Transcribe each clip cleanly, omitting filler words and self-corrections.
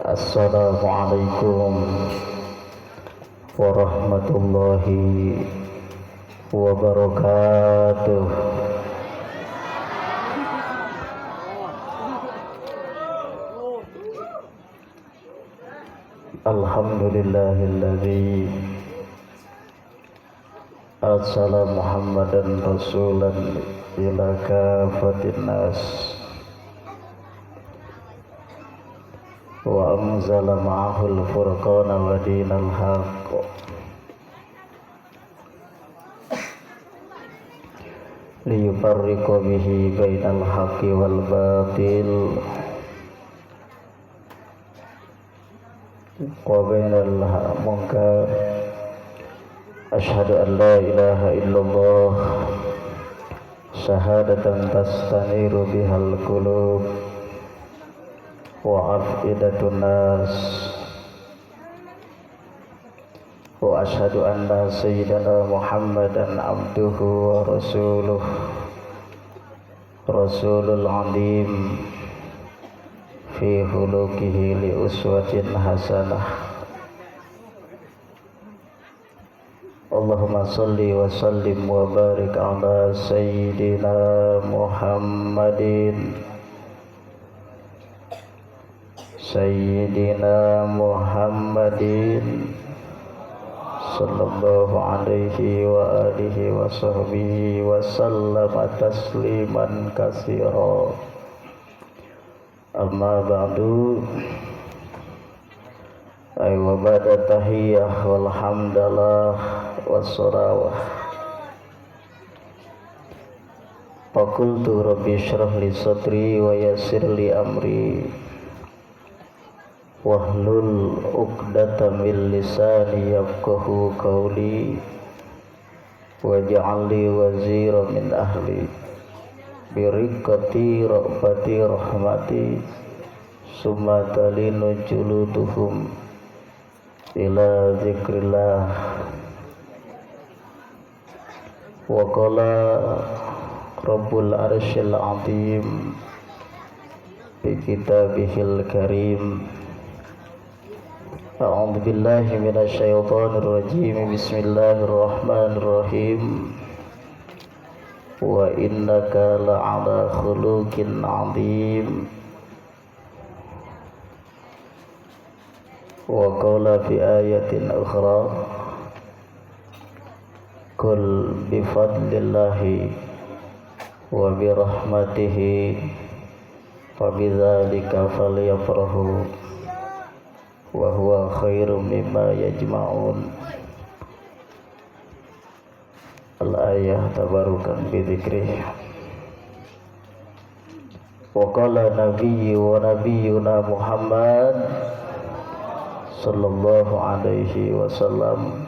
Assalamualaikum warahmatullahi wabarakatuh. Alhamdulillahilladzi arsala Muhammadan rasulan ila kafatin nas wa anzala ma'ahul furqana wa dinal haqq liyufarriqa bihi bainal haqqi wal batil wa bainal munkar. Asyhadu an la ilaha illallah syahadatan tastaniru bihal qulub wa afidatun nas, wa asyhadu anna sayyidana Muhammadan abduhu wa rasuluh rasulul azim fi hulukihi li uswatin hasanah. Allahumma salli wa sallim wa barik ala sayyidina Muhammadin Sayyidina Muhammadin sallallahu alaihi wa alihi wa sahbihi wa sallama tasliman katsira. Amma ba'du. Ay wa ba'da tahiyyah walhamdulillah wassalawah. Faqultu rabbi shrah li sadri wa yassir li amri wahlul 'uqdatam min lisani yafqahu qawli waj'al li wazira min ahli biriqati ra'fati rahmati summa talinu juluduhum ila zikrillah. Wa qala rabbul arsyil azim fi kitabihil karim. A'udzu billahi minasyaitonir rajim. Bismillahirrahmanirrahim. Wa innaka la'ala khuluqin 'azim. Wa qala fi ayatin ukhra, kul bi fadlillahi wa bi rahmatihi fa bidzalika falyafrahu wa huwa khairum mimma yajma'un. Al-ayah tabarukan bi dzikrih. Wa qala nabiyyu wa nabiyyuna Muhammad sallallahu alaihi wasallam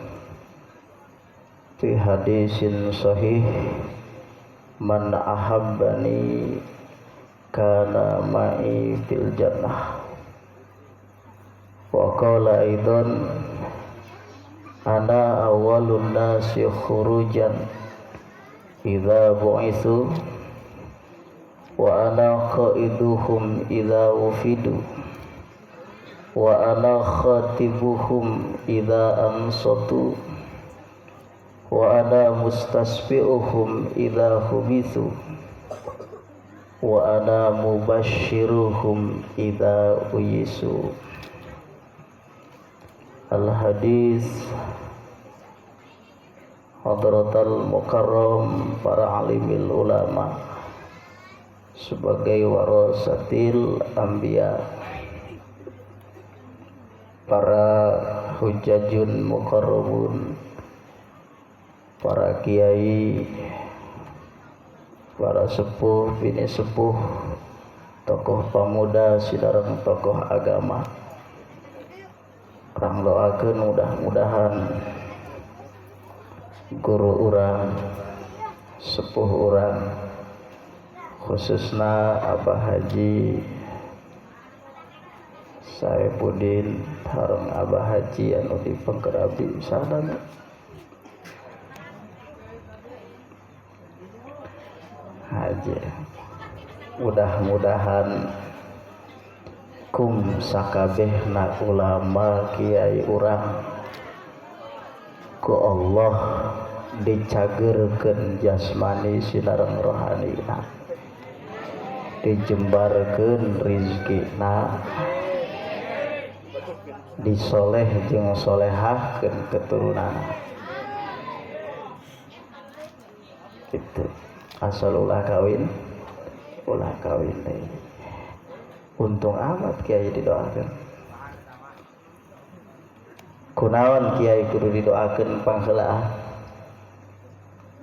fi hadisin sahih, man ahabbani kana ma'i fil jannah. Wa qala aidan, ana awwalun nasi khurujan idza bu'itsu wa ana qaiduhum idza wufidu wa ana khatibuhum idza ansatu wa ana mustasbi'uhum idza hubithu wa ana mubashiruhum idza uyisu. Al-hadis. Hadratal mukarram, para alimil ulama sebagai warasatil anbiya, para hujajun mukarramun, para kiai, para sepuh bini sepuh, tokoh pemuda sidareng tokoh agama. Urang doakeun mudah-mudahan guru urang, sepuh urang, khususna Abah Haji Saepudin sareng Abah Haji anu di pengker abdi sadaya Haji, mudah-mudahan Kum sakabehna ulama kiai urang ku Allah dicagerkeun jasmani sinareng rohanina, dijembarkeun rizkina, disoleh jeung solehahkeun keturunanna. Itu asal ulah kawin deui. Untung amat kiai didoakeun. Kunaon kiai kudu didoakeun pangheula?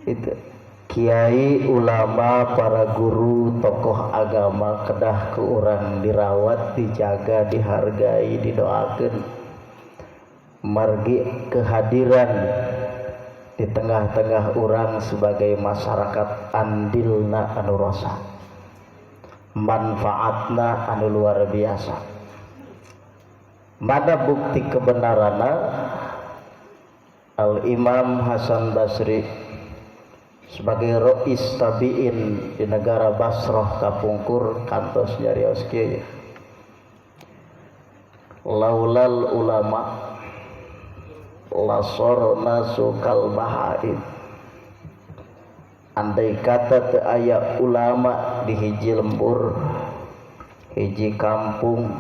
Itu kiai, ulama, para guru, tokoh agama kedah ku urang dirawat, dijaga, dihargai, didoakeun. Margi kehadiran di tengah-tengah urang sebagai masyarakat andilna anu rosa, manfaatna anu luar biasa. Mana bukti kebenaranna? Al-Imam Hasan Basri sebagai rois tabiin di negara Basrah kapungkur kantos nyarios kieu, laulal ulama lasor nasu kal bahaim. Andai kata teu aya ulama di hiji lembur, hiji kampung,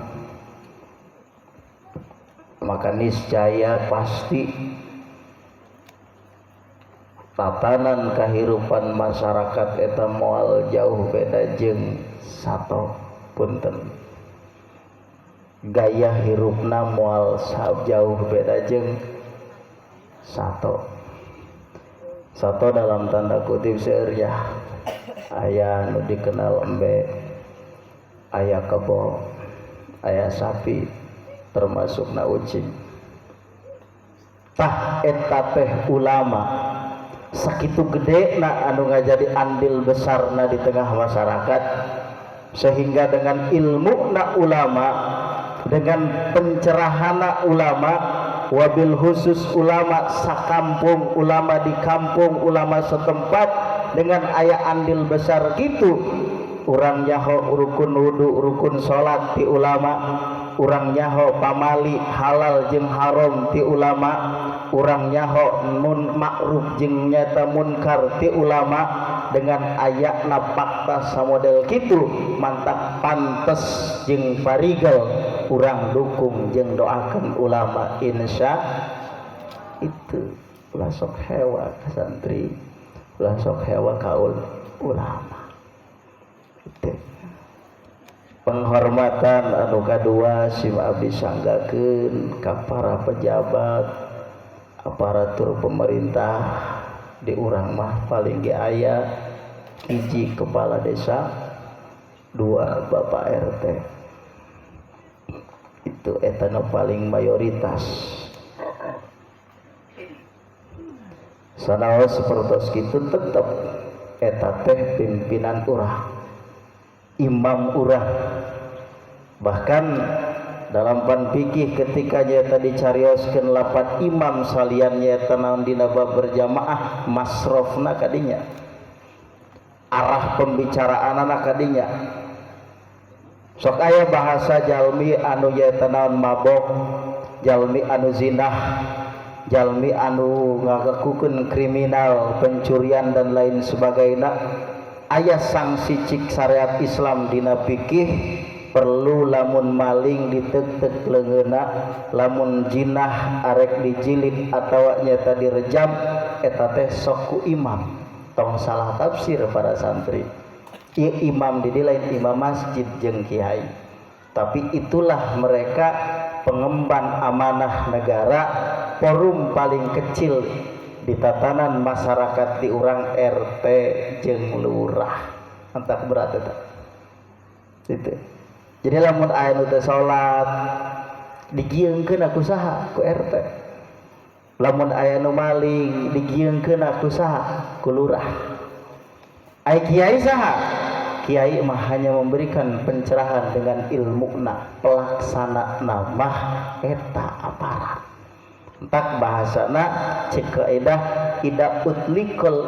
maka niscaya pasti tatanan kehidupan masyarakat eta moal jauh beda jeung sato. Punten, gaya hirupna moal jauh beda jeung sato. Sato dalam tanda kutip seueur ya, aya nu dikenal embe, aya kebo, aya sapi, termasuk na ucing. Tah eta teh ulama sakitu gede na anu ngajadi andil besarna di tengah masyarakat, sehingga dengan ilmu na ulama, dengan pencerahana ulama, wabil khusus ulama sakampung, ulama di kampung, ulama setempat, dengan aya andil besar gitu, urang nyaho rukun wudu, rukun salat ti ulama, urang nyaho pamali halal jeung haram ti ulama, urang nyaho mun ma'ruf jeung nyata munkar ti ulama. Dengan ayatna fakta samodel kitu, mantak pantes jeung parigel urang dukung jeung doakeun ulama insya. Itu ulah sok hewa ka santri, ulah sok hewa ka ulama. Itu penghormatan anu kadua sim abdi sanggakeun ka para pejabat, aparatur pemerintah. Di urang mah paling ge aya hiji kepala desa, dua bapak RT. Itu eta nu paling mayoritas. Sanaos sapertos kitu tetep eta teh pimpinan urang, imam urang. Bahkan dalam pan fikih ketika nyata dicarioskeun lapat imam salian nyata naon dina bab berjamaah, masrofna kadinya, arah pembicaraanana kadinya. Sok aya bahasa jalmi anu nyata naon mabok, jalmi anu zinah, jalmi anu ngagakukeun kriminal, pencurian dan lain sebagainya. Aya sanksi cik syariat Islam dina fikih, perlu lamun maling ditek-tek leungeunna, lamun jinah arek dijilid atawa nyata direjam, eta teh sok ku imam. Tong salah tafsir para santri. Ieu imam di dieu lain imam masjid jeung kiai, tapi itulah mereka pengemban amanah negara, forum paling kecil di tatanan masyarakat di urang RT jeung lurah. Entak berat eta. Itu. Jadi lamun aya nu teu salat digieungkeun ku saha? Ku RT. Lamun aya nu maling digieungkeun ku saha? Ku lurah. Ai kiai saha? Kiai mah hanya memberikan pencerahan dengan ilmuna, pelaksana mah eta aparat. Entak bahasana cek kaidah ida utlikol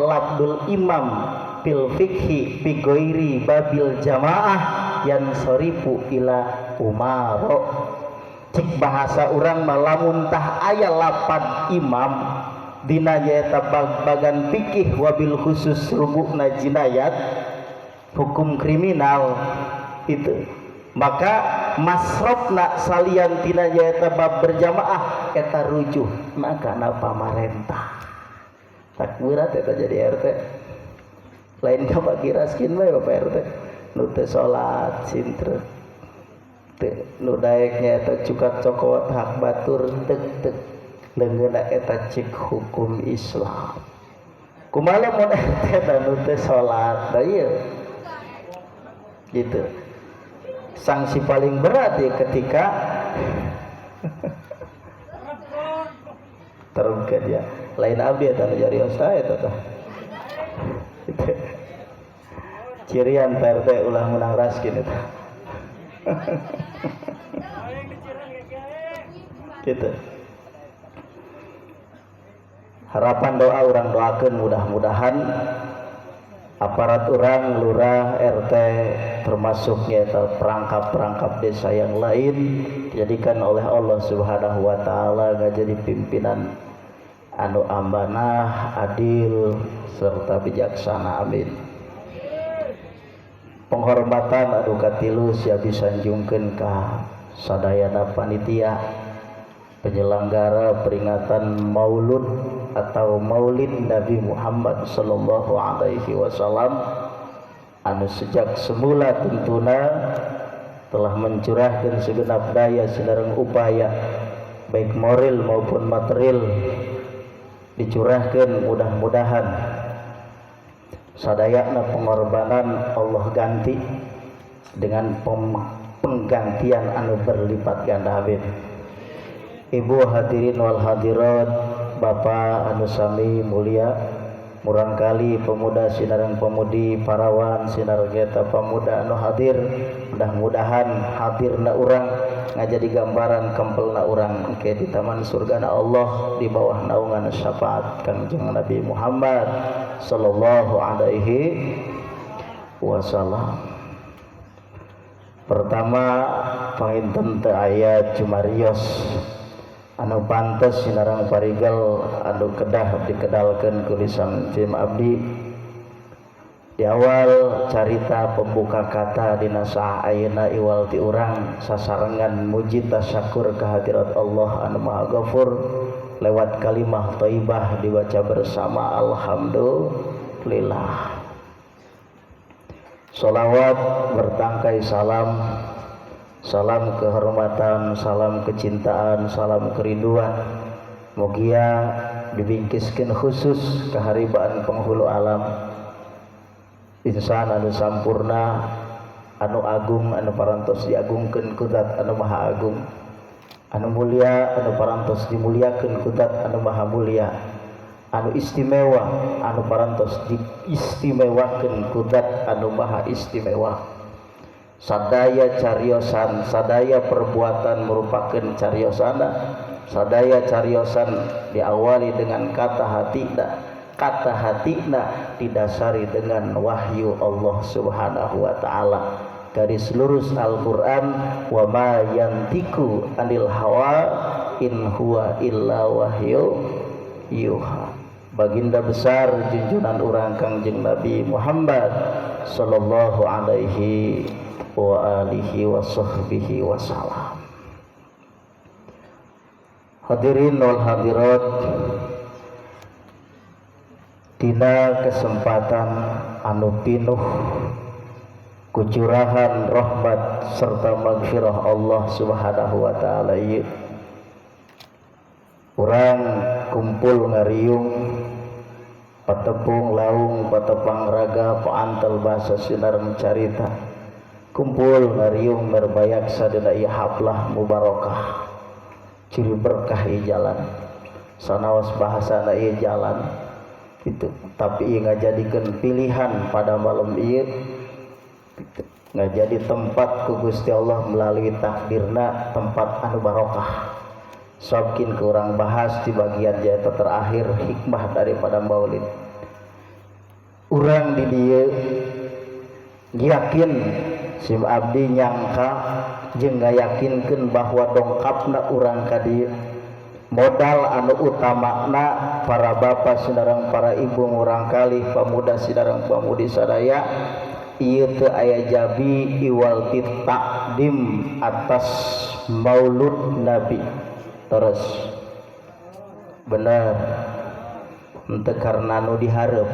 labdul imam fil fikhi bi ghairi babil jamaah yansorifu ila umaro. Cik bahasa urang mah lamun tah aya lapad imam dina nyaeta bag-bagan fikih wabil khusus rubukna jinayat hukum kriminal itu, maka masrofna salian tina nyaeta bab berjamaah eta rujuh kana pamarentah. Takbirat eta jadi RT lain ka bagi raskin bae Bapak RT nu teu salat sintre teu nu daek nyaeta cukat cokot hak batur tek tek leungeunna eta cik hukum Islam. Kumaha lamun RT nu teu salat da ieu gitu. Sanksi paling berat ya ketika terungkeun ya lain abdi eta nu jarios tah eta tah. Cirian PRT ulah menang raskin eta. Gitu. Harapan doa urang doakeun mudah-mudahan aparat urang lurah RT termasuk nyaeta perangkap-perangkap desa yang lain dijadikan oleh Allah Subhanahu wa taala ngajadi pimpinan anu amanah, adil serta bijaksana. Amin. Penghormatan anu katilu siap disanjungkeun ka sadayana panitia penyelenggara peringatan Maulud atau Maulid Nabi Muhammad sallallahu alaihi wasallam anu sejak semula tentuna telah mencurahkan segenap daya sinareng upaya baik moral maupun material dicurahkan, mudah-mudahan sadayana pengorbanan Allah ganti dengan penggantian anu berlipat ganda. Amin. Ibu hadirin wal hadirat, bapak anu sami mulia, murangkali pemuda sinareng pemudi, parawan sinareng eta pemuda anu hadir, mudah-mudahan hadirna urang ngajadi gambaran kempelna urang engke di taman surgana Allah di bawah naungan syafaat Kangjeng Nabi Muhammad sallallahu alaihi wasallam. Pertama panginten teu aya cumarios anu pantes sinareng parigel anu kedah dikedalkeun ku lisan cim abdi. Di awal carita pembuka kata dina saah ayeuna iwal ti urang sasarengan muji tasyakur kehadirat Allah anu Maha Ghafur lewat kalimah thayyibah dibaca bersama alhamdulillah. Salawat bertangkai salam, salam kehormatan, salam kecintaan, salam kerinduan mugia dibingkiskeun khusus keharibaan penghulu alam insan anu sampurna, anu agung, anu parantos diagungkeun ku zat anu maha agung, anu mulia, anu parantos dimuliakeun ku zat anu maha mulia, anu istimewa, anu parantos diistimewakeun ku zat anu maha istimewa. Sadaya cariosan, sadaya perbuatan merupakan cariosana, sadaya cariosan diawali dengan kata hatina, kata hatina didasari dengan wahyu Allah Subhanahu wa taala. Garis lurus Al-Qur'an, wa ma yantiku anil hawa in huwa illa wahyu yuha. Baginda besar junjunan urang Kangjeng Nabi Muhammad sallallahu alaihi wa alihi wa sahbihi wasallam. Hadirin wal hadirat, dina kesempatan anu pinuh kucurahan rahmat serta magfirah Allah Subhanahu wa taala ieu, urang kumpul ngariung patepung laung patepang raga paantel bahasa sinareng carita, kumpul ngariung merbayaksa dina ieu haplah mubarakah, ciri berkah ieu jalan, sanaos bahasana ieu jalan gitu, tapi ieu ngajadikeun pilihan pada malam ieu gitu, ngajadi tempat ku Gusti Allah melalui takdirna tempat anu barokah. Sobkin kurang bahas di bagian jaya terakhir hikmah daripada maulid. Urang di dieu yakin Sim abdi nyangka jeung ngayakinkeun bahwa dongkapna urang ka dieu modal anu utamana para bapak sinareng para ibu, murangkalih pemuda sinareng pamudi sadaya, ieu teu aya jabi iwal ti takdim atas maulud Nabi. Terus bener henteu karena nu dihareup,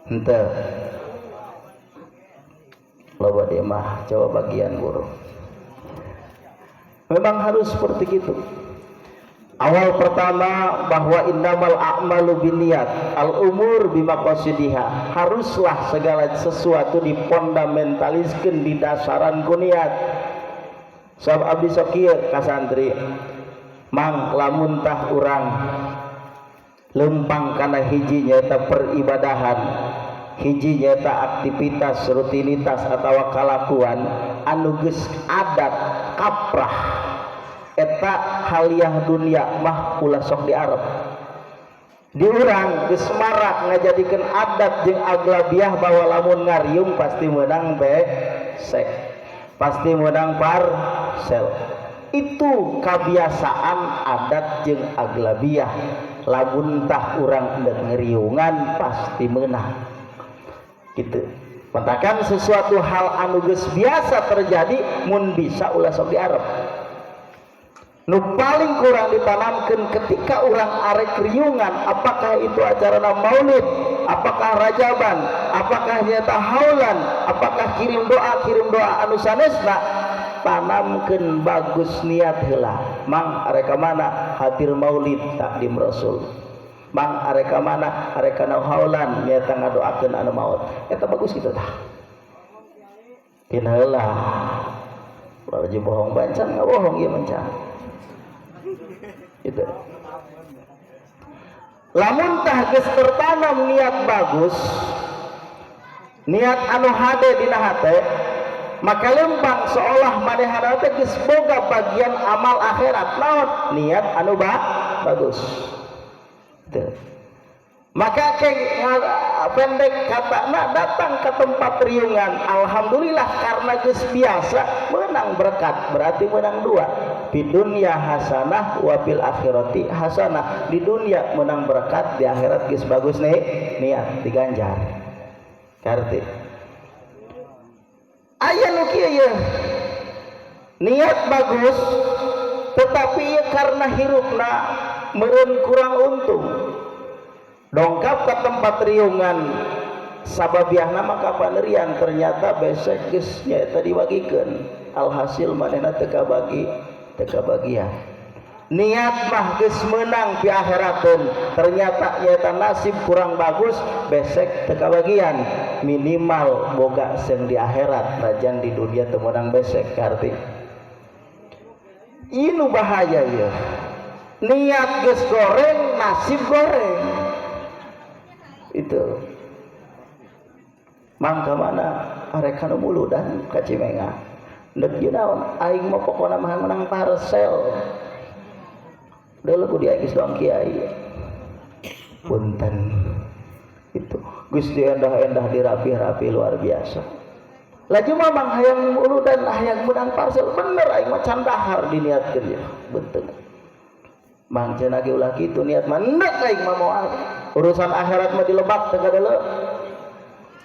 henteu loba dia mah coba bagian buruh. Memang harus seperti itu. Awal pertama bahwa innamal a'malu binniyat, al umur bimaqasidiha. Haruslah segala sesuatu difondamentaliskeun di dasaran ku niat. Sabab abdi sok kieu ka santri, mang, lamun tah urang lempang kana hiji nyaeta peribadahan, hiji nyaeta aktivitas, rutinitas atau kalakuan anu geus adat kaprah, eta haliah dunia mah ulah sok diarep. Di urang geus marak ngajadikeun adat jeung aglabiah bahwa lamun ngariung pasti menang besek, pasti menang parsel. Itu kebiasaan adat jeung aglabiah, lamun tah urang ndek ngeriungan pasti menang gitu. Matakan sesuatu hal anu geus biasa terjadi, mun bisa ulah sok diarep. Nu paling kurang ditanamkan ketika orang arek riungan, apakah itu acara maulid, apakah rajaban, apakah nyata haulan, apakah kirim doa, kirim doa anu sanesna, tanamkan bagus niat heula. Mang, arek mana? Hadir maulid takdim Rasul. Mang, arek mana? Arek kana haulan, nyata ngadoakeun anu maut. Eta bagus gitu tah. Tina heula. Ulah bohong bancan, nggak bohong ieu mencan. Gitu. Lamun tah geus tertanam niat bagus, niat anu hade dina hate, maka lempang seolah manehana teh geus boga bagian amal akhirat. Naon? Niat anu bagus. Gitu. Maka keng pendek kata nak datang ke tempat riungan, alhamdulillah karena geus biasa menang berkat, berarti menang dua, di dunia hasanah wa fil akhirati hasanah. Di dunia menang berkat, di akhirat geus bagus nih niat diganjar. Karti aya nu kieu ye, niat bagus tetapi ieu karena hirupna meureun kurang untung, dongkap ke tempat riungan sababiahna maka panerian, ternyata besek geus nyaeta dibagikeun. Alhasil manehna teu kabagi, teu kabagian. Niat mah geus meunang di akhirateun, ternyata nyaeta nasib kurang bagus, besek teu kabagian. Minimal boga seung di akhirat, najan di dunia teu meunang besek. Karti ini bahaya ya, niat geus goreng, nasib goreng. Itu mangka mana? Arek kana muludan ka Cimenga. Ndek naon? Aing mah pokona mah menang parsel. Deuleu ku dia geus doang kiai. Punten. Itu geus diendah-endah, dirapih-rapi luar biasa. Laju mah mang hayang muludan, hayang menang parsel, bener aing mah can dahar diniatkeun ya. Benteng. Mang, cenah ge ulah kitu niat mah, ndek aing mah moal. Urusan akhirat mah dilebak teu kadeuleu.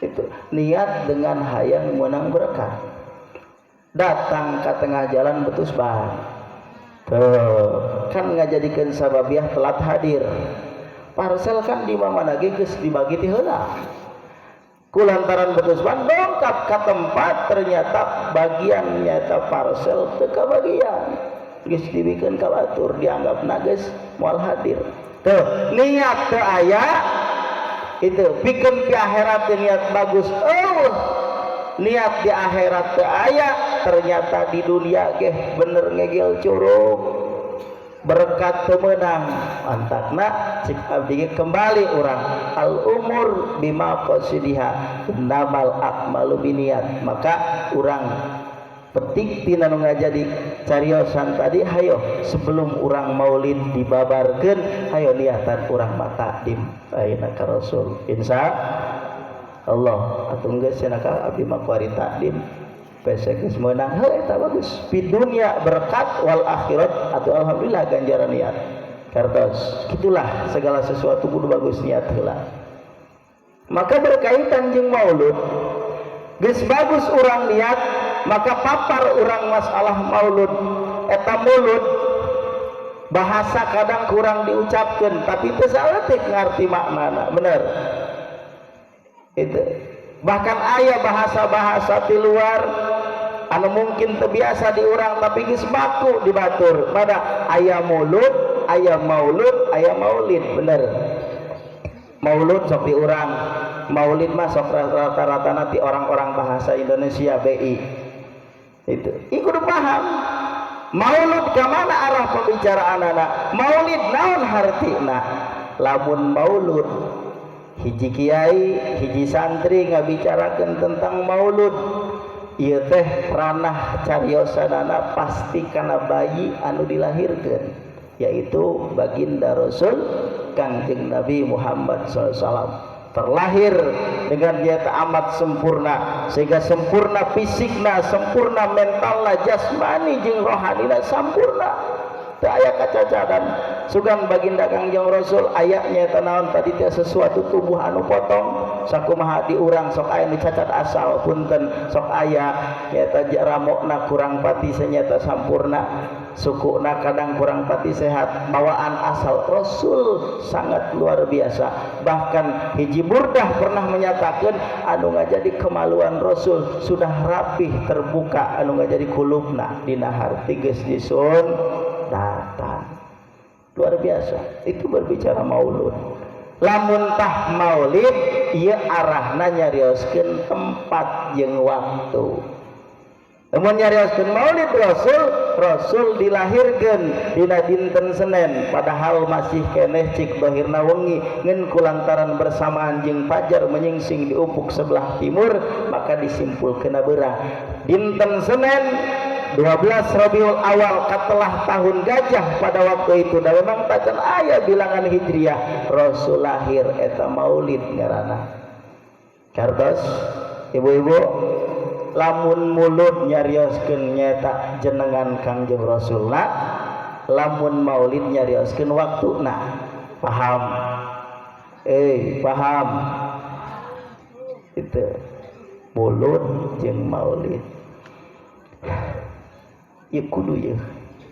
Itu niat dengan hayang menang berkat. Datang ke tengah jalan betus ban. Tuh, kan ngajadikeun sababiah telat hadir. Parsel kan di mana ge geus dibagi ti heula. Kulantaran betus ban dongkap ke tempat, ternyata bagian nyata parsel teu kabagian. Geus dibikeun ka batur, dianggap geus moal hadir. Tuh, niat teu aya itu pikeun di akhirat niat bagus. Oh, niat di akhirat teu aya, ternyata di dunia ge bener ngegel curug, berkat teu meunang. Antakna cik abdi ge kembali urang al umur bima qasidiha, innamal a'malu binniyat. Maka urang petik tina nu ngajadi cariosan tadi, hayo sebelum urang maulid dibabarkeun, hayo niatan urang mah takdim ayeuna ka Rasul. Insya Allah atuh geus cenah ka abdi mah kuari takdim pesek geus meunang heuh eta bagus di dunia berkat wal akhirat atau alhamdulillah ganjaran niat kartos. Gitulah segala sesuatu kudu bagus niat heula. Maka berkaitan jeung maulud, geus bagus urang niat, maka papar urang masalah maulud. Eta mulud bahasa kadang kurang diucapkan, tapi teu saeutik ngarti maknana, bener itu. Bahkan aya bahasa-bahasa di luar anu mungkin terbiasa di urang tapi geus baku di batur. Pada aya mulud, aya maulud, aya maulid, bener. Maulud sok di urang, maulid mah sok rata-rata nanti orang-orang bahasa Indonesia BI itu. Ieu kudu paham maulud kemana arah pembicaraan anak maulid, naon hartina. Lamun maulud, hiji kiai hiji santri ngabicarakeun tentang maulud, ieu teh ranah cariosanana pasti kana bayi anu dilahirkeun, yaitu baginda Rasul Kangjeng Nabi Muhammad SAW terlahir dengan dia amat sempurna, sehingga sempurna fisikna, sempurna mentalna, jasmani jeung rohanina sempurna, teu aya kacacadan. Sugan baginda Kangjeng Rasul ayatnya naon tadi teh, sesuatu tubuh anu potong sakumaha di urang sok aya nu cacat asal, punten, sok aya nyata ramokna kurang pati senyata sampurna, sukuna kadang kurang pati sehat, bawaan asal. Rasul sangat luar biasa. Bahkan hiji burdah pernah menyatakan anu ngajadi kemaluan Rasul sudah rapih terbuka, anu ngajadi kulupna dina harti geus disun datang. Luar biasa itu berbicara maulud. Lamun tah maulid ieu arahna nyarioskeun tempat jeung waktu. Lamun nyarioskeun maulid Rasul, Rasul dilahirkeun dina dinten Senin, padahal masih keneh cik dohirna wengi, ngan kulantaran bersamaan jeung fajar menyingsing di ufuk sebelah timur, maka disimpulkeun beurang dinten Senin 12 Rabiul Awal katelah tahun gajah pada waktu itu, dan memang tacan aya bilangan hijriah, Rasul lahir. Eta maulid ngaranna. Kartos ibu-ibu, lamun mulud nyarioskeun nyata jenengan Kangjeng Rasulna, lamun maulid nyarioskeun waktuna. Paham? Paham itu mulud jeung maulid? Ya kudu, ya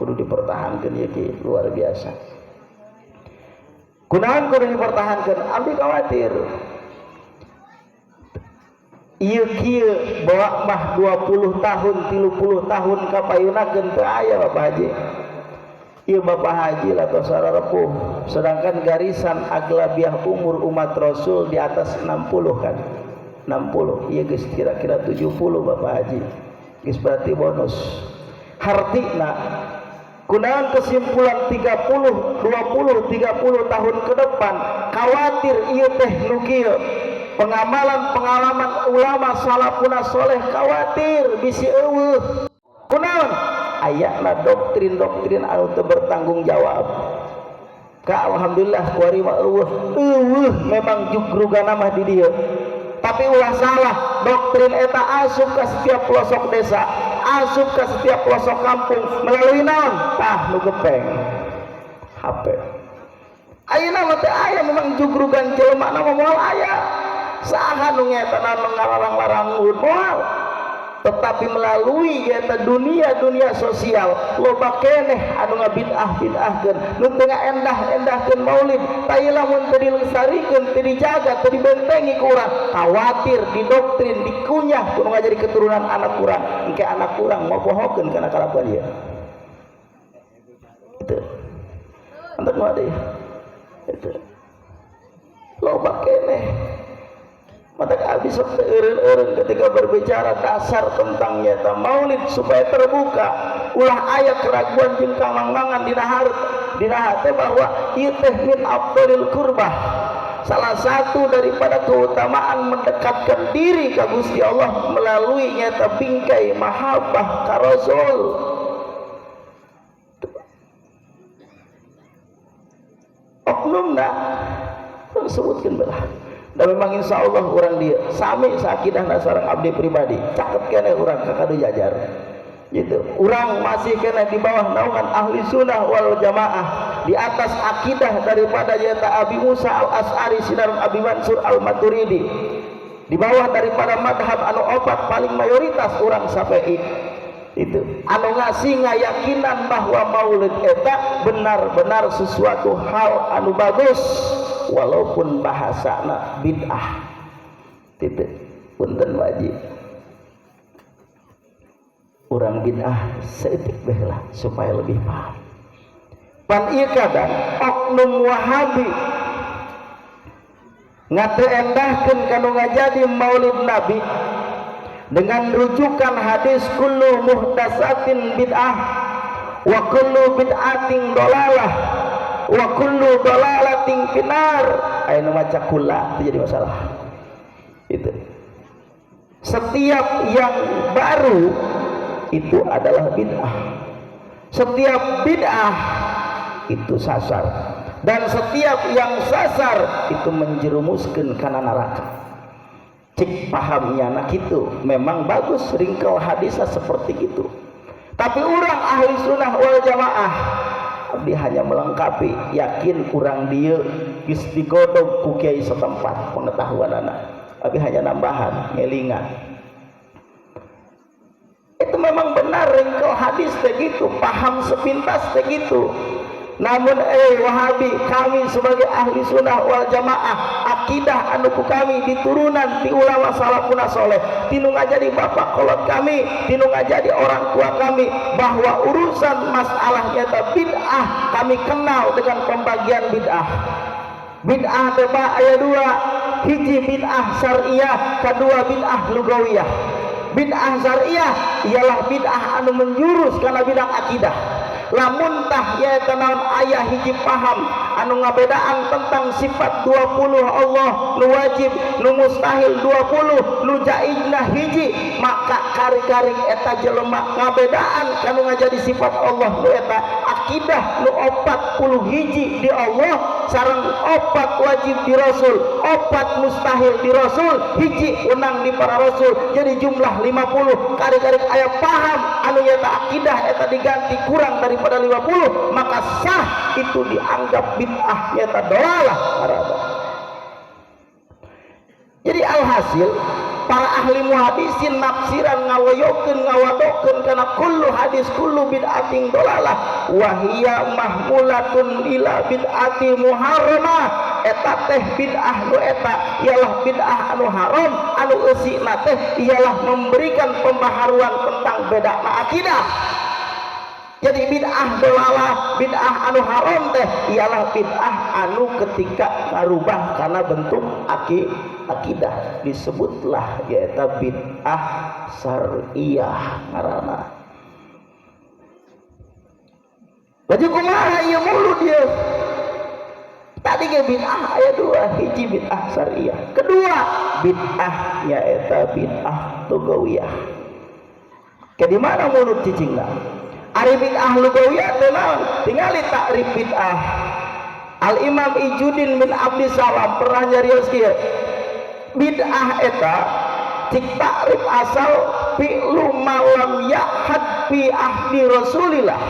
kudu dipertahankan ya ki, luar biasa. Kunaon kudu dipertahankan? Abdi khawatir ieu kieu bawa mah 20 tahun 30 tahun kapayunakeun teu aya Bapak Haji. Ieu Bapak Haji lah tos repuh, sedangkan garisan aglabiah umur umat Rasul di atas 60 kan, 60. Ieu geus kira-kira 70 Bapak Haji, geus berarti bonus. Hartina kunaon kesimpulan 30 20 30 tahun ke depan khawatir ieu teh nu kieu pengamalan pengalaman ulama salafuna soleh khawatir bisi eueuh. Kunaon? Ayana doktrin-doktrin anu teu bertanggung jawab. Ka alhamdulillah kuari mah eueuh eueuh memang jugrugana mah di dieu, tapi ulah salah, doktrin eta asup ke setiap pelosok desa, asup ke setiap pelosok kampung melalui naon tah nu gepeng HP. Ayeuna mah teu aya memang jugrugan jelema na mah, moal aya saha nu ngetana nu ngalarang-larang moal, tetapi melalui eta dunia-dunia sosial loba keneh anu ngabid'ah-bid'ahkeun, nu teu ngaendah-endahkeun maulid. Tah, lamun teu dilestarikeun, teu dijaga, teu dibentengi ku urang, khawatir didoktrin, dikunyah kudu ngajadi keturunan anak urang. Engke anak urang mau pohokeun kana kalakuan ieu. Itu untuk mah deui itu loba keneh. Maka abdi sok eureun-eureun ketika berbicara dasar tentang nyata maulid supaya terbuka, ulah aya keraguan jeung kamangmangan dina hareup dina hate bahwa ieu teh min afdhalil qurbah, salah satu daripada keutamaan mendekatkan diri ke Gusti Allah melalui nyata bingkai mahabbah ka Rasul. Oknumna sebutkeun belah. Dan memang insya Allah urang dieu sami saakidahna sareng abdi pribadi, caket keneh urang ka Kadu Jajar gitu. Urang masih kena di bawah naungan Ahli Sunnah wal Jamaah, di atas akidah daripada nyata Abi Musa Al As'ari sinareng Abi Mansur Al Maturidi, di bawah daripada madhab anu opat paling mayoritas urang Syafi'i itu, anu ngasih ngayakinan bahwa maulid eta benar-benar sesuatu hal anu bagus walaupun bahasana bid'ah. Titik. Punten, wajib urang bid'ah saeutik beh lah supaya lebih paham. Pan ieu kadang oknum Wahabi ngateu endahkeun kanu ngajadi maulid Nabi dengan rujukan hadis kullu muhdasatin bid'ah wa kullu bid'atin dolalah wa kullu dolalatin finnar. Aya nu maca kula itu jadi masalah. Itu setiap yang baru itu adalah bid'ah, setiap bid'ah itu sasar, dan setiap yang sasar itu menjerumuskan kana neraka. Cik pahamnya anak itu memang bagus ringkel hadisnya seperti itu, tapi orang Ahli Sunnah wal Jamaah, abdi hanya melengkapi. Yakin urang dieu geus digodog ku kiai setempat pengetahuan anak, tapi hanya nambahan ngelingan. Itu memang benar ringkel hadis teh gitu, paham sepintas teh gitu. Namun Wahabi, kami sebagai Ahli Sunnah wal Jamaah, akidah anu ku kami diturunan di ulama salafuna soleh, tinu ngajadi bapak kolot kami, tinu ngajadi orang tua kami, bahwa urusan masalah nyata bid'ah kami kenal dengan pembagian bid'ah. Bid'ah teh aya dua: hiji bid'ah syariah, kedua bid'ah lugawiyah. Bid'ah syariah ialah bid'ah anu menjurus karena bidang akidah. Lamun tah ya naon aya hiji paham anu ngabedaan tentang sifat 20 Allah, nu wajib, nu mustahil 20, nu jaizna hiji, maka kari-kari eta jelema ngabedaan kanu ngajadi sifat Allah nu eta akidah nu 40 hiji di Allah sareng opat wajib di Rasul, opat mustahil di Rasul, hiji wenang di para Rasul, jadi jumlah 50. Kari-kari aya paham anu nyata akidah eta diganti kurang daripada 50, maka sah itu dianggap bid'ah nyata dolalah araba. Jadi alhasil para ahli muhadisin nafsiran ngawoyokeun ngawadokeun kana kullu hadis kullu bid'atin dolalah wahia mahmulatun ila bid'ati muharramah. Eta teh bid'ah nu eta ialah bid'ah anu haram, anu eusina teh ialah memberikan pembaharuan tentang beda akidah. Jadi bid'ah dolalah, bid'ah anu haram teh ialah bid'ah anu ketika ngarubah karena bentuk akidah disebutlah yaitu bid'ah syariah ngaranna. Baju kumaha ieu mulut ieu? Tadi ge bid'ah aya dua, hiji bid'ah syariah, kedua bid'ah nyaeta bid'ah lugawiyah. Ke di mana mulut cicingna? Ari bid'ah lugawiyah teh naon? Tingali takrif bid'ah. Al Imam Ijudin bin Abdi Salam pernah nyarios kieu. Bid'ah eta cik takrif asal fi'lu malam ya'had fi ahdi Rasulillah.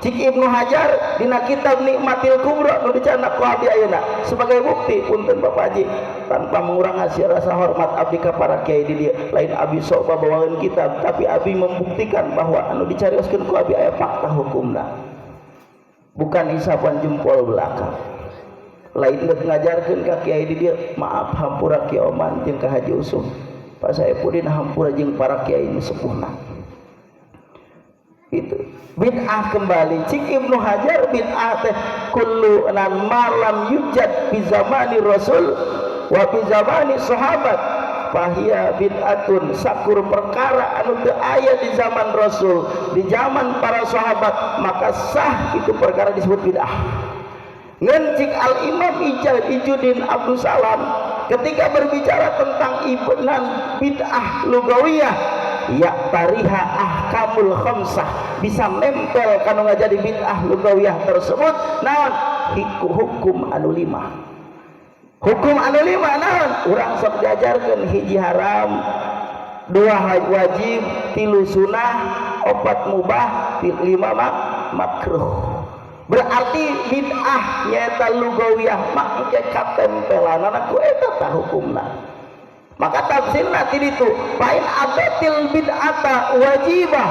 Cik Ibnu Hajar dina kitab Nikmatil Kubra nu dicandak ku abdi ayeuna sebagai bukti. Punten Bapak Haji, tanpa mengurangi rasa hormat abdi ka para kiai di dieu, lain abdi sok babawaeun kitab, tapi abdi membuktikan bahwa anu dicarioskeun ku abdi aya fakta hukumna, bukan isapan jempol belaka. Lain geus ngajarkeun ka kiai di dieu. Maaf, hampura Kiai Oman jeung ka Haji Usum, Pak Saepudin, hampura jeung para kiai nu sepuhna. Itu bid'ah kembali cik Ibnu Hajar, bid'ah teh kullu nan malam yujad fi zamani Rasul wa fi zamani sahabat fahiya bid'atun. Sakur perkara anu teu aya di zaman Rasul, di zaman para sahabat, maka sah itu perkara disebut bid'ah. Ngan cik Al Imam Ijal Ijudin Abdul Salam ketika berbicara tentang ibnan bid'ah lugawiyah, ya tariha ahkamul khamsah, bisa nempel kanu ngajadi bid'ah lugawiyah tersebut naon hukum anu lima. Hukum anu lima naon? Urang sok diajarkeun, hiji haram, dua wajib, tilu sunah, opat mubah, lima makruh. Berarti bid'ah nyaeta lugawiyah mah engke katempelanana ku eta tah hukumna. Maka tafsirna ti ditu, fa in adatil bid'ata wajibah,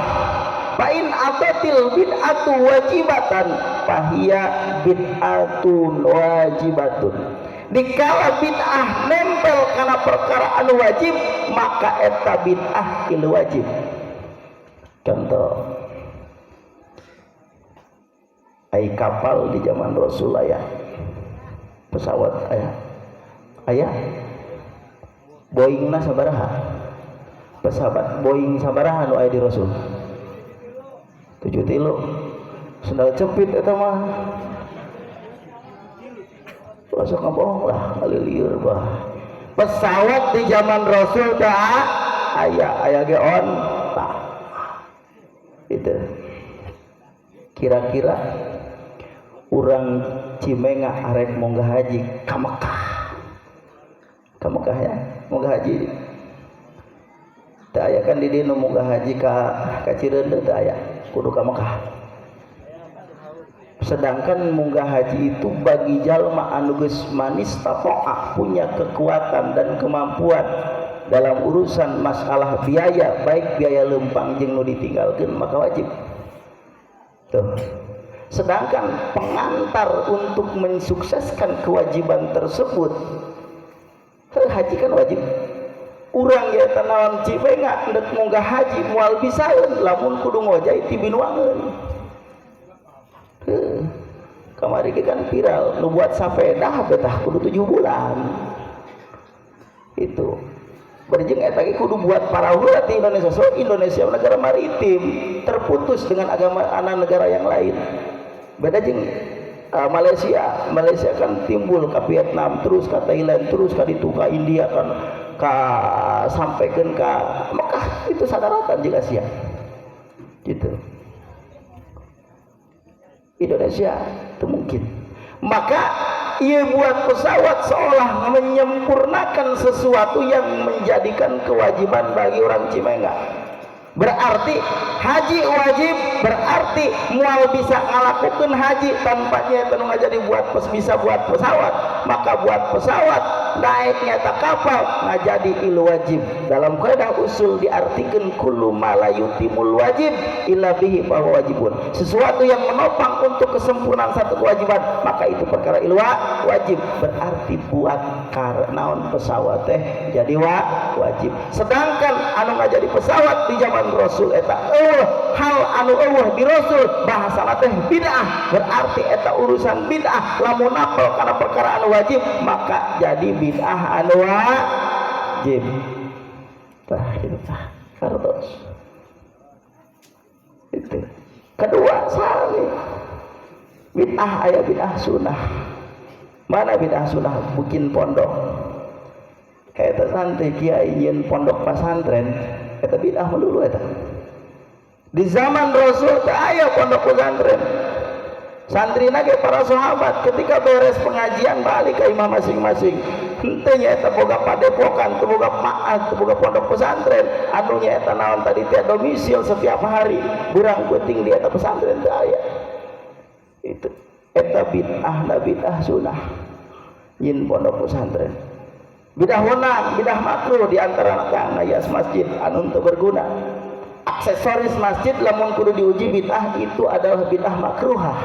fa in adatil bid'atu wajibatan fahiya bid'atun wajibatun. Dikala bid'ah nempel karena perkara anu wajib, maka eta bid'ah il wajib. Contoh, ai kapal di zaman Rasul aya, pesawat aya, aya Boeing na sabaraha, pesawat Boeing sabaraha nu aya di Rasul? 73. Sendal cepit eta mah. Sok ngebohong lah, ngalilieur bah. Pesawat di zaman Rasul teh aya, aya ge on tah. Itu kira-kira urang Cimenga arek munggah haji ka Mekah, ka Mekah ya, munggah haji teu aya kan di dieu nu munggah haji ka Cireundeu, teu aya, kudu ka Mekah. Sedangkan munggah haji itu bagi jalma anu geus manis tatoa, punya kekuatan dan kemampuan dalam urusan masalah biaya, baik biaya lempang jeung nu ditinggalkeun, maka wajib tuh. Sedangkan pengantar untuk mensukseskan kewajiban tersebut, haji kan wajib, urang ya tanawan Cimenga ndek munggah haji moal bisaeun lamun kudu ngojay ti Binuangeun. Heuh, kamari ge kan viral nu buat sapedah betah kudu 7 bulan itu berjeng eta ge kudu buat parahu di Indonesia. So Indonesia negara maritim, terputus dengan agama anak negara yang lain. Beda jeung Malaysia. Malaysia kan timbul ke Vietnam, terus ke Thailand, terus ke ditu ke India kan, ka sampaikan ke Mekah itu sadaratan jeung Asia gitu. Indonesia itu mungkin. Maka ia buat pesawat seolah menyempurnakan sesuatu yang menjadikan kewajiban bagi orang Cimenga. Berarti haji wajib, berarti mual bisa ngalakukan haji tanpa nyata nu ngajadi buat bisa buat pesawat. Maka buat pesawat naik nyata kapal ngajadi il wajib. Dalam kaidah usul diartikan kullu ma la yutimul wajib illa bihi fa huwa wajibun. Sesuatu yang menopang untuk kesempurnaan satu kewajiban, maka itu perkara ilwa wajib. Berarti buat naon pesawat teh jadi wajib. Sedangkan anu ngajadi pesawat di zaman Rasul eta eueuh, hal anu eueuh di Rasul bahasana teh bid'ah. Berarti eta urusan bid'ah lamun napel kana perkara anu wajib, maka jadi bid'ah anu wajib. Tah itu tah kartos. Itu. Kedua sami. Bid'ah aya bid'ah sunnah. Mana bid'ah sunnah? Bikin pondok. Eta santri kiai nyieun pondok pesantren, eta bid'ah melulu eta. Di zaman Rasul teh aya pondok pesantren. Santri ge para sahabat ketika beres pengajian balik ke imam masing-masing. Henteu nyaeta boga padepokan, teu boga ma'at, teu boga pondok pesantren. Anu nyaeta naon tadi teh domisil setiap hari, burang peuting di eta pesantren teu aya. Itu eta bid'ah na bid'ah sunnah. Nyin pondok pesantren. Bidah wenang, bidah makruh di antara kang ngayas masjid anu teu berguna. Aksesoris masjid lamun kudu diuji bid'ah itu adalah bid'ah makruhah.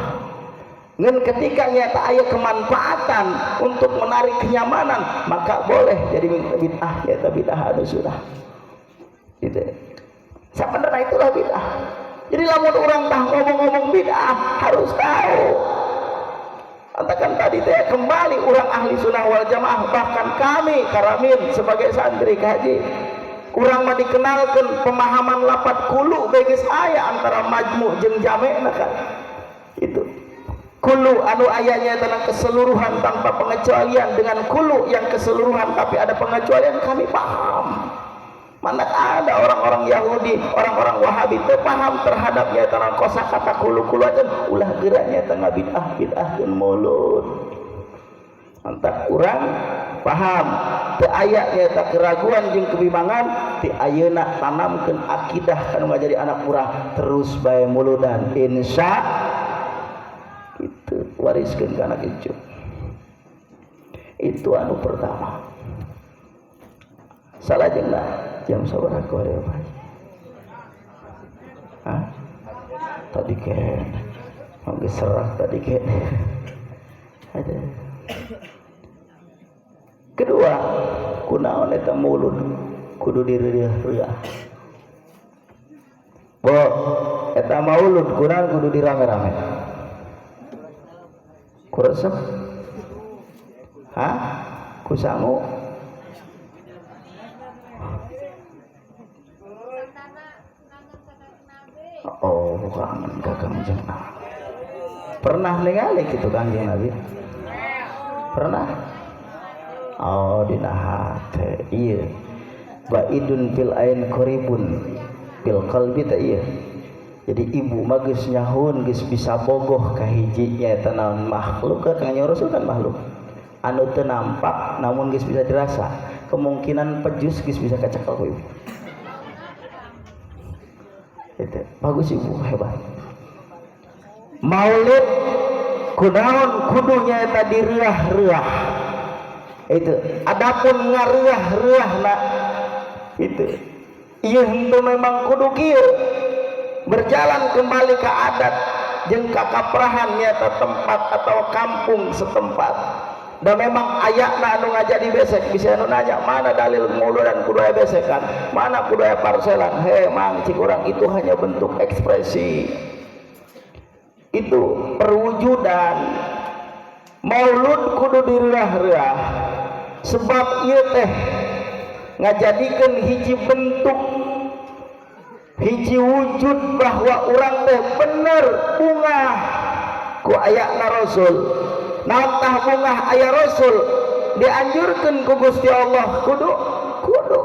Ngan ketika nyata aya kemanfaatan untuk menarik kenyamanan, maka boleh jadi bid'ah, nyata bid'ah anu sunnah. Gitu. Sebenarnya itulah bid'ah. Jadi lamun orang tah ngomong-ngomong bid'ah harus tahu. Katakan tadi teh kembali orang ahli sunnah wal jamaah, bahkan kami Karamin sebagai santri kaji kurang mah dikenalkan pemahaman lapat kulu geus aya antara majmu jeung jamena kan. Itu kulu anu ayanya tentang keseluruhan tanpa pengecualian, dengan kulu yang keseluruhan tapi ada pengecualian, kami paham. Mana ada orang-orang Yahudi, orang-orang Wahabi itu paham terhadapnya tentang kosakata kulu-kulu aja ulah geraknya tengah bid'ah bid'ah dan mulut. Mantap urang paham teu aya nyaeta keraguan jeung kebimbangan ti ayeuna tanamkeun akidah kanu ngajadi anak urang terus bae muludan insya itu wariskeun ka anak incu. Itu anu pertama. Salajengna jam sabaraha kuari Pak? Hah? Tadi kene. Geus serak tadi kene. Ada. Kedua, kunaon eta maulud kudu direureuh-reuah. Bo, eta maulud kunaon kudu dirame-rame. Ku resep? Hah? Ku sangu? Oh, kangen ka Kangjeng Nabi. Pernah ningali kitu Kangjeng Nabi? Pernah? Oh, dina hate ieu. Baidun fil ain qaribun fil qalbi ta ieu. Jadi ibu mah geus nyahoun geus bisa bogoh ka hiji nyaeta naon makhluk ka Kangjeng Rasul kan makhluk. Anu teu nampak namun geus bisa dirasa. Kemungkinan pejus geus bisa kacekel ku ibu. Itu bagus ibu, hebat. Maulid kunaon kudu nyaeta direah-reah. Itu adapun ngareah-reahna itu ieu henteu memang kudu kieu berjalan kembali ke adat jeung kakaprahan nyaeta tempat atau kampung setempat. Dan memang ayatna anu ngajadi besek bisa anu nanya mana dalil mauludan kudu aya besekan, mana kudu aya parselan. He mang cik urang itu hanya bentuk ekspresi, itu perwujudan. Maulud kudu direah-reah sebab ieu teh ngajadikeun hiji bentuk hiji wujud bahwa urang teh bener bungah ku ayatna Rasul. Naon tah bungah aya Rasul dianjurkeun ku Gusti Allah kudu kudu.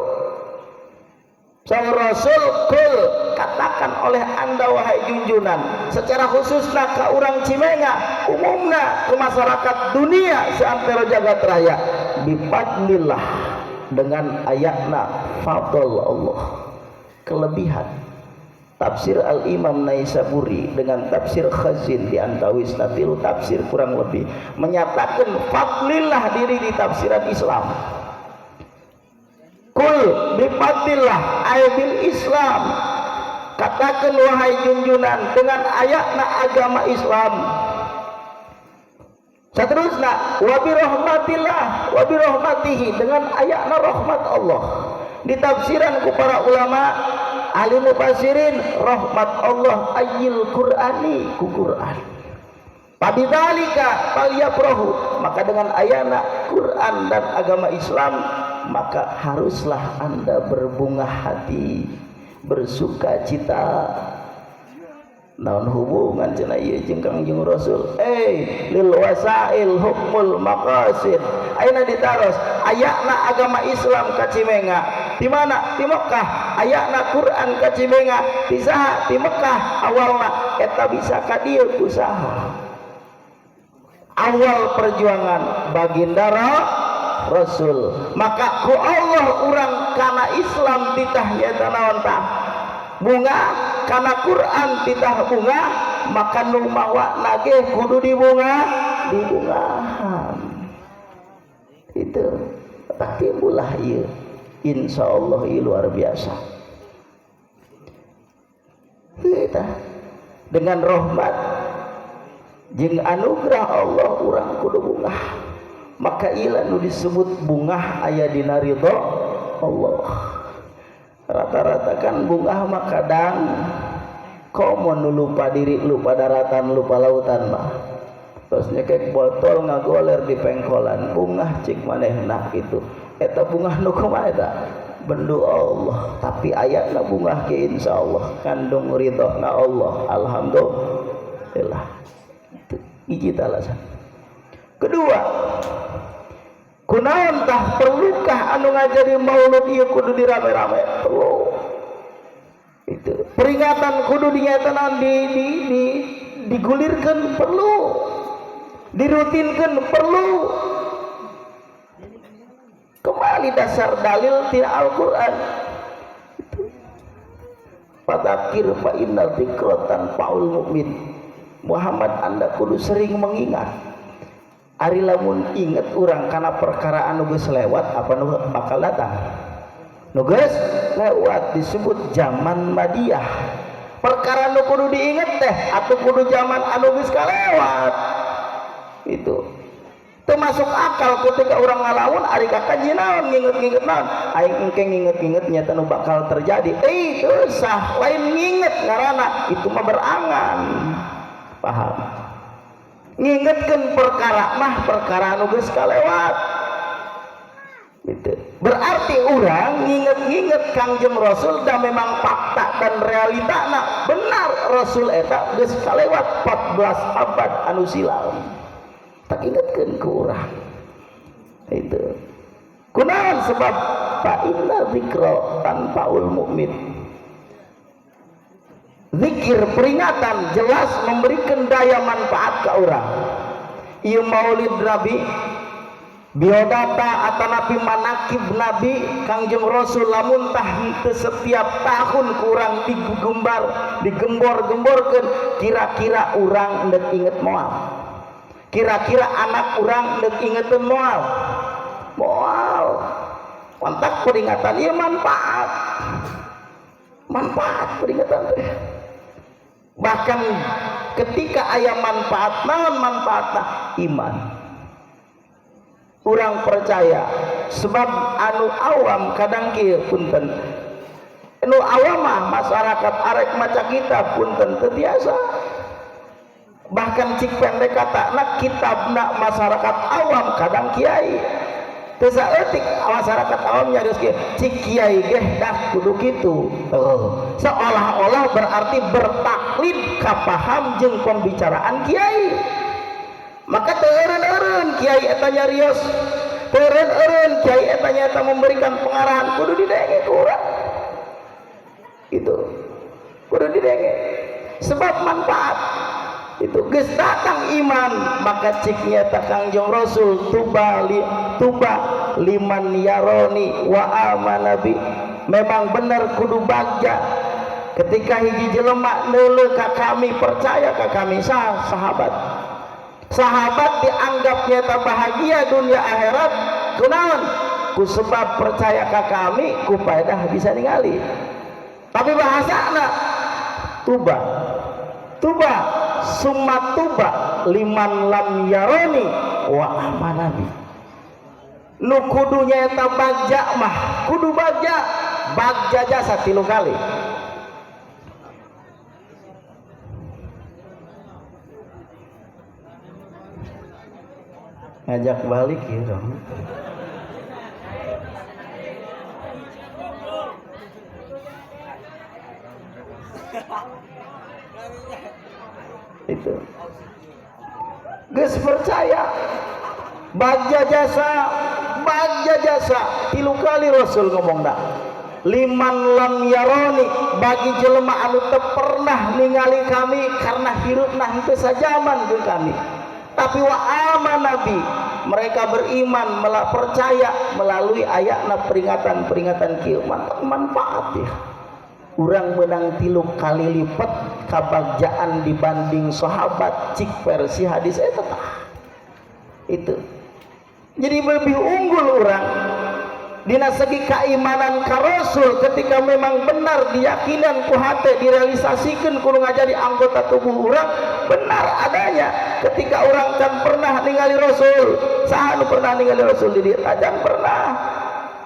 Sang Rasul kul katakan oleh anda wahai junjunan secara khususna ka urang Cimenga umumna ke masyarakat dunia seantero jagat raya bifadlillah dengan ayatna fadl Allah kelebihan. Tafsir Al-Imam Naisaburi dengan tafsir Khazin di antawisna tilu tafsir kurang lebih menyatakan fadlillah diri di tafsiran Islam. Kul bifadlillah ay bil Islam, katakan wahai junjunan dengan ayatna agama Islam. Seterusnya wa bi rahmatillah wa bi rahmatihi dengan ayatna rahmat Allah. Ditafsiran ku para ulama ahli mufassirin rahmat Allah ayil Qur'ani ku Qur'an. Pabidzalika falyafrahu, maka dengan ayana Quran dan agama Islam maka haruslah anda berbunga hati, bersuka cita. Naon hubungan cenah ieu jeung Kangjeng Rasul? Lil wasail hukmul maqasid. Ayeuna ditaros ayatna agama Islam ka Cimenga. Di mana? Di Mekah. Ayatna Quran ka Cimenga. Di saha? Di Mekah awalna eta bisa ka dieu ku saha? Awal perjuangan baginda Rasul. Maka ku Allah urang kana Islam titah nyaeta naon tah? Bunga kana Quran titah bunga, maka nu mawa ge kudu dibunga, dibungahan. Itu tak timbullah ieu. Insyaallah ieu luar biasa. Kita dengan rahmat jeung anugerah Allah urang kudu bungah. Maka ila nu disebut bungah aya dina ridho Allah. Rata-rata kan bungah mah kadang komo nu lupa diri, lupa daratan, lupa lautan mah. Terus nyekek botol ngagoler di pengkolan, bungah cik manehna kitu. Eta bungah nu kumaha eta? Bendu Allah, tapi ayatna bungah ke insyaallah kandung ridho na Allah. Alhamdulillah. Itu hiji alasan. Kedua, kunaon tah perlukah anu ngajari maulud ieu kudu dirame-rame? Perlu. Itu peringatan kudu dinyatakan digulirkan perlu, dirutinkan perlu. kali dasar dalil tina Al-Qur'an. Fadzakir fa inna dzikra tanfa'ul mukmin. Muhammad, anda kudu sering mengingat. Ari lamun inget urang kana perkara anu geus lewat apa nu bakal datang. Nu geus lewat disebut zaman madiyah. Perkara nu kudu diinget teh atuh kudu zaman anu geus kalewat. Itu termasuk akal ketika orang ngalamun ari kakaji naon nginget-nginget naon aing engke nginget-nginget nyata nu bakal terjadi, teu sah, lain nginget ngaranna, itu mah berangan. Paham? Ngingetkeun perkara mah perkara anu geus kalewat gitu. Berarti orang nginget-nginget Kangjeng Rasul dah memang fakta dan realitana benar Rasul eta geus kalewat 14 abad anu silam. Tak ingatkan ke orang itu kunaon sebab fa inna dzikra tanfaul mukmin. Zikir peringatan jelas memberikan daya manfaat ke orang. Ieu maulid Nabi, biodata atanapi manakib Nabi Kangjeng Rasul lamun tah henteu setiap tahun kurang digembar digembor-gemborkeun, kira-kira urang endek inget moal, kira-kira anak urang endek ingeteun moal, moal. Kontak peringatan ieu manfaat, manfaat peringatan teh. Bahkan ketika aya manfaat, naon manfaatna? Iman. Urang percaya sebab anu awam kadang kieu punten, anu awam mah masyarakat arek maca kitab punten teu tiasa. Bahkan cik pendek kata nak kitabna masyarakat awam kadang kiai teu saeutik masyarakat awam nyarios kieu, cik kiai geh dah kudu kitu. Oh, seolah-olah berarti bertaklid kapaham jeung pembicaraan kiai. Maka teu eureun-eureun kiai eta nyarios, teu eureun-eureun kiai eta nyata memberikan pengarahan, kudu didenge ku urang. Itu kudu didenge sebab manfaat itu geus datang iman. Maka cik nyata Kangjeng Rasul tuba li, tuba liman yaroni wa amana bi. Memang benar kudu bagja ketika hiji jelema neuleuh ka kami, percaya ka kami. Sah sahabat, sahabat dianggap nyata bahagia dunia akhirat kunaon? Ku sebab percaya ka kami, ku faedah bisa ningali. Tapi bahasana tuba, tuba summa tuba liman lam yaroni wa amanabi. Nu kudu nyaeta bagja mah kudu bagja, bagja jasa 3 kali. Ngajak balik ya dong. Itu geus percaya bagja jasa, bagja jasa 3 kali Rasul ngomong dah. Liman lam yaroni, bagi jelema anu teu pernah ningali kami karena hirupna henteu sajaman jeung kami, tapi wa amana bi, mereka beriman percaya melalui ayatna peringatan-peringatan kieu. Mantap manfaat ya. Urang menang 3 kali lipat kabagjaan dibanding sahabat cik versi hadis eta tah. Itu jadi lebih unggul urang dina segi keimanan ka Rasul ketika memang benar diyakinan ku hate, direalisasikeun kudu ngajadi anggota tubuh urang benar adanya. Ketika urang can pernah ningali Rasul, saha nu pernah ningali Rasul di dieu? Tajan pernah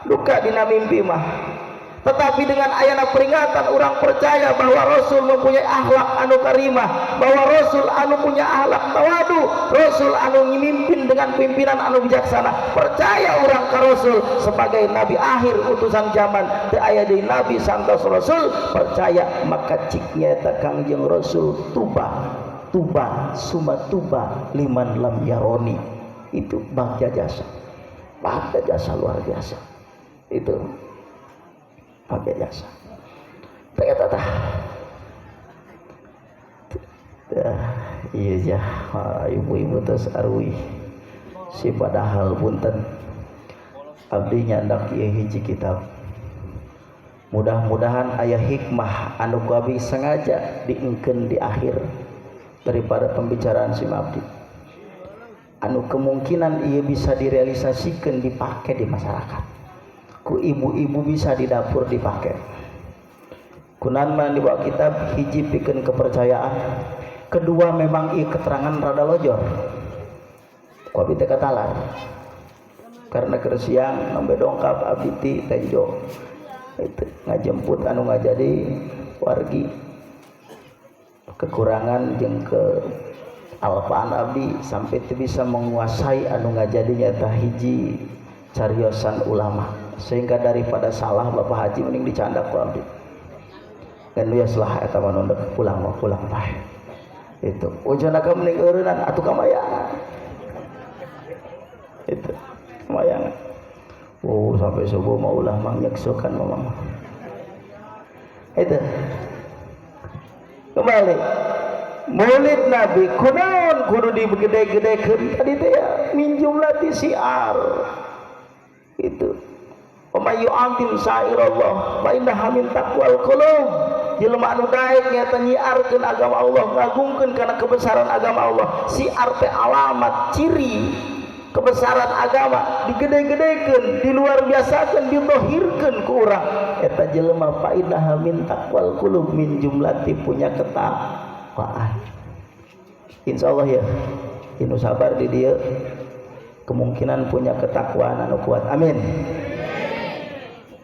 duka dina mimpi mah. Tetapi dengan ayana peringatan orang percaya bahwa Rasul mempunyai akhlak anu karimah, bahwa Rasul anu punya akhlak tawadu, Rasul anu memimpin dengan pimpinan anu bijaksana. Percaya orang ke Rasul sebagai nabi akhir utusan zaman, teu aya deui nabi santos Rasul, percaya maka cik nyata Kangjeng Rasul tuba, tuba, summa tuba liman lam yaroni. Itu bagja jasa, bagja jasa luar biasa. Itu pakai jasa. Tah. Iya ya, ibu-ibu terus arwi. Si padahal punten. Abdi nyandak ieu hiji kitab. Mudah-mudahan aya hikmah anu ku abdi sengaja diengkeun di akhir daripada pembicaraan si abdi. Anu kemungkinan ieu bisa direalisasikan dipakai di masyarakat. Ku ibu-ibu bisa di dapur dipakai. Kunan mah dibawa kitab hiji pikeun kepercayaan. Kedua memang ieu keterangan rada lojor. Ku abdi teh katalar. Karena keur siang nembe dongkap abdi ti Tenjo. Itu ngajemput anu ngajadi wargi. Kekurangan jeung ke alpaan abdi sampai teu bisa menguasai anu ngajadi nyata hiji cariosan ulama. Sehingga daripada salah Bapak Haji mending dicandak ku abdi. Kan wios lah eta mah nu pulang mah pulang bae. Itu ujana ka mending eureunnan atuh kamayangan. Itu kamayangan. Oh sampai subuh mau ulah mangyeksokan mama. Itu kembali Maulid Nabi kunaon kudu digede-gedekeun tadi teh ya minjum lati siar. Itu wa may yu'azzim sya'irallah fa innaha min taqwal qulub. Jelema anu daek nyata nyiarkeun agama Allah, ngagungkeun kana kebesaran agama Allah. Siar teh alamat ciri kebesaran agama digede-gedekeun, diluar biasakeun, didohirkeun ku urang. Eta jelema fa innaha min taqwal qulub min jumlati punya ketakwaan. Insyaallah ya, inu sabar di dieu kemungkinan punya ketakwaan anu kuat. Amin.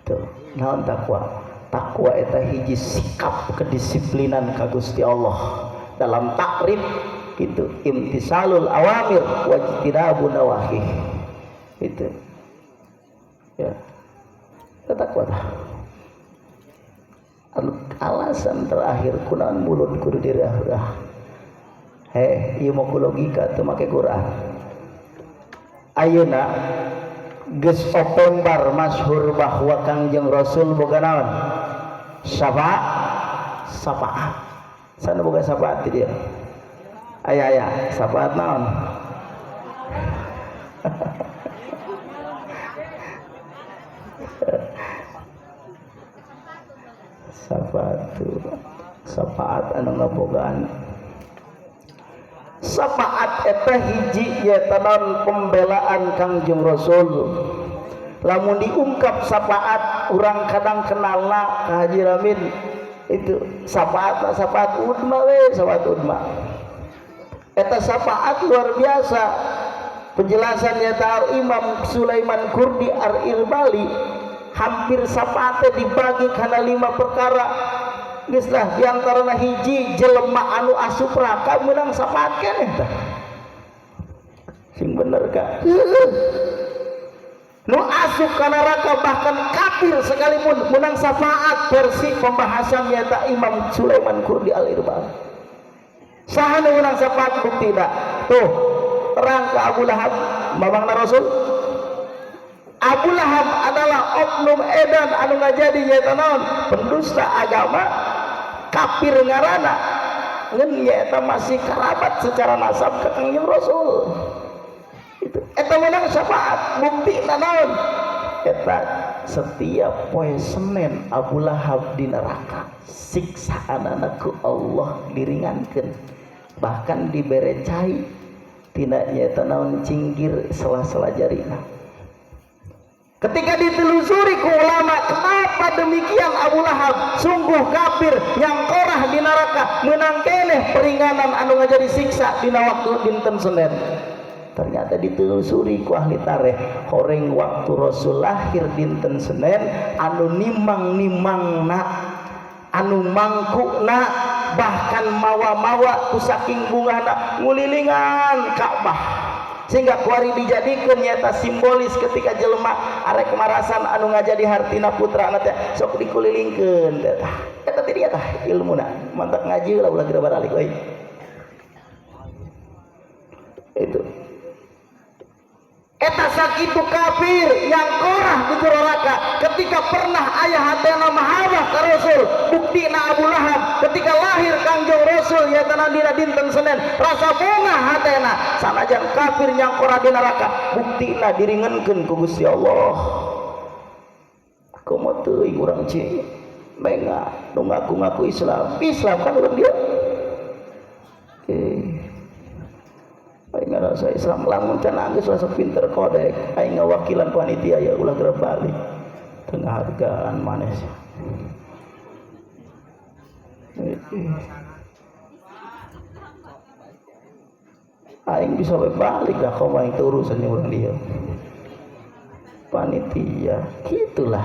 Tuh, naon takwa? Takwa eta hiji sikap kedisiplinan ka Gusti Allah dalam takrif gitu, imtisalul awamir wajtinabu nawahi. Itu ya takwa tah. Alasan terakhir kunaon mulut kudu dirah-rah. Heh, ieu mah ku logika teu make Quran. Ayeuna geus opembar masyhur bahwa Kangjeng Rasul boga naon? Syafaat. Syafaat. Sana boga syafaat di dia. Aya aya, syafaat naon? Syafaat syafaat anu ngabogaan. Syafaat eta hiji nyaeta naon pembelaan Kangjeng Rasul. Lamun diungkap syafaat urang kadang kenalna ka Haji Ramin itu syafaat syafaat udma we, syafaat udma. Eta syafaat luar biasa. Penjelasan nyata Imam Sulaiman Kurdi Al-Irbali hampir syafaatnya dibagi karena 5 perkara. Geus lah diantarana hiji jelema anu asup neraka meunang syafaat keneh tah. Sing bener ka. Nu asup ka neraka bahkan kafir sekalipun menang syafaat versi pembahasan nyata Imam Sulaiman Kurdi Al-Irbali. Saha nu menang syafaat buktina? Tuh terang ke Abu Lahab mamangna Rasul. Abu Lahab adalah oknum edan anu ngajadi nyaeta naon? Pendusta agama, kafir ngarana, ngan nyaeta masih kerabat secara nasab ka Kangjeng Rasul. Itu eta menang syafaat buktina naon? Eta setiap poe Senin Abu Lahab di neraka siksaan anakku Allah diringankeun, bahkan dibere cai tina nyaeta naon cinggir sela-sela jarina. Ketika ditelusuri ku ulama kenapa demikian Abu Lahab sungguh kafir yang korah di neraka menang keneh peringanan anu ngajadi siksa dina waktu dinten Senin. Ternyata ditelusuri ku ahli tarikh horeng waktu Rasul lahir dinten Senin anu nimang-nimangna anu mangkukna bahkan mawa-mawa ku saking bungahna ngulilingan Ka'bah sehingga kuari dijadikeun nyata simbolis ketika jelema arek marasan anu ngajadi hartina putrana teh sok dikulilingkeun teh. Eta teh dia tah ilmuna mantap ngaji lah ulah geura baralik euy. Itu eta Sakitu kafir nyangkorah di neraka ketika pernah ayah hatena mahabbah ka Rasul, buktina Abu Lahab ketika lahir Kangjeng Rasul nyaeta dina dinten Senin rasa bunga hatena sanajan kafir nyangkorah di neraka buktina diringenkeun ku Gusti Allah. Komo teuing urang cing menga nu ngaku-ngaku Islam, Islam kan urang dia aing ngarasa Islam lamun can geus rasa pinter kodek aing ngawakilan panitia ya ulah geura balik tengah hargaan maneh aing bisa balik dah komo aing teu urusan jeung urang dia panitia gitulah.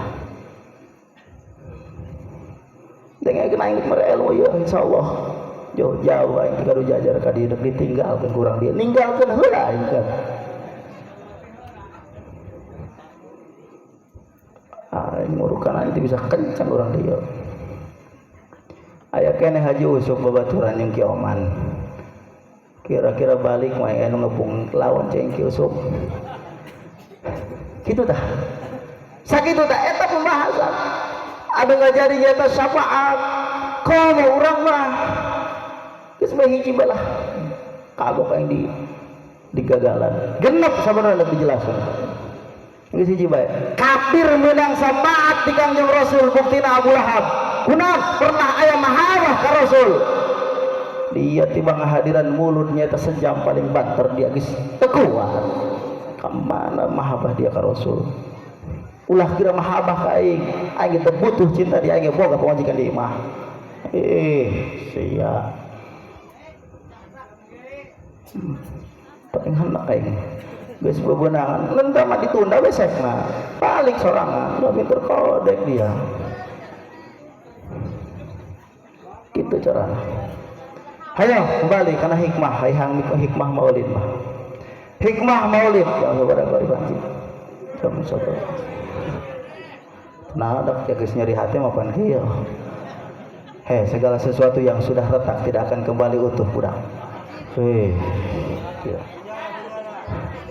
Dengan kena aing mere ilmu ya insyaallah jauh-jauh aing kadu jajar ka dieu ditinggalkeun kurang dia ninggalkeun heula aing kan aing murukan aing teu bisa kencang urang dieu. Aya keneh Haji Usuk babaturan jeung Ki Oman kira-kira balik mah anu ngepung lawan jeung Ki Usuk kitu tah sakitu tah eta pembahasan anu ngajari nyata syafaat komo urang mah geus mah hiji balah kagok aing di digagalan genep sabenerna dijelaskeun geus hiji bae kafir meunang syafaat di Kangjeng Rasul buktina Abu Lahab kunaon pernah aya mahabbah ka Rasul dia tiba ngahadiran mulutnya eta sejam paling banter dia geus teu kuat ka mana mahabbah dia ka Rasul. Ulah kira mahabbah ka aing, aing teu butuh cinta dia, aing boga pamajikan di imah. Sia. Paling hendak aing. Geus bebeunangan, lentah mah ditunda we sekna. Balik sorangan, udah pinter kodek dia. Gitu carana. Hayo kembali karena hikmah, hayang hikmah maulid mah. Hikmah maulid ya saudara banci. Jam 11. Nah, dak geus nyeri hati mah pan kieu. Heh, segala sesuatu yang sudah retak tidak akan kembali utuh budak. Heh. Kieu.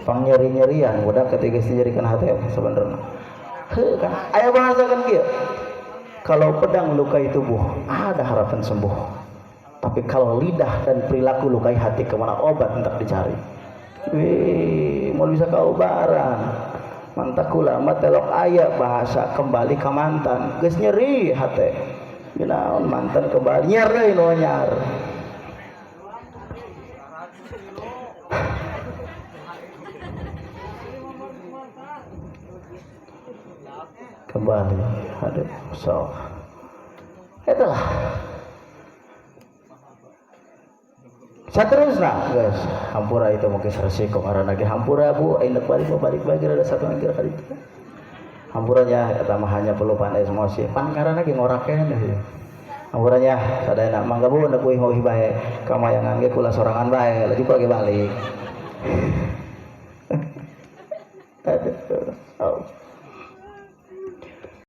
Pang nyeri-nyerian budak ketika geus nyerikan hati sebenarnya. Heuh kan aya bahasa kan kieu. Kalau pedang lukai tubuh, ada harapan sembuh. Tapi kalau lidah dan perilaku lukai hati, kemana obat untuk dicari? Wih, mau bisa kaubaran. Mantak ulama telok aya bahasa kembali ke mantan geus nyeri hate ginaon mantan kembali nyeri nu nyar kembali aduh so itulah saterusna guys hampura itu mungkin resiko karena lagi hampura bu aing balik balik balik ada satu lagi kali itu hampuranya eta mah hanya pelupan emosi pan karena lagi ngorakeun hampuranya sadayana mangga bu neuk uih bae kamayangan ge kula sorangan bae lagi lagi balik. Aduh.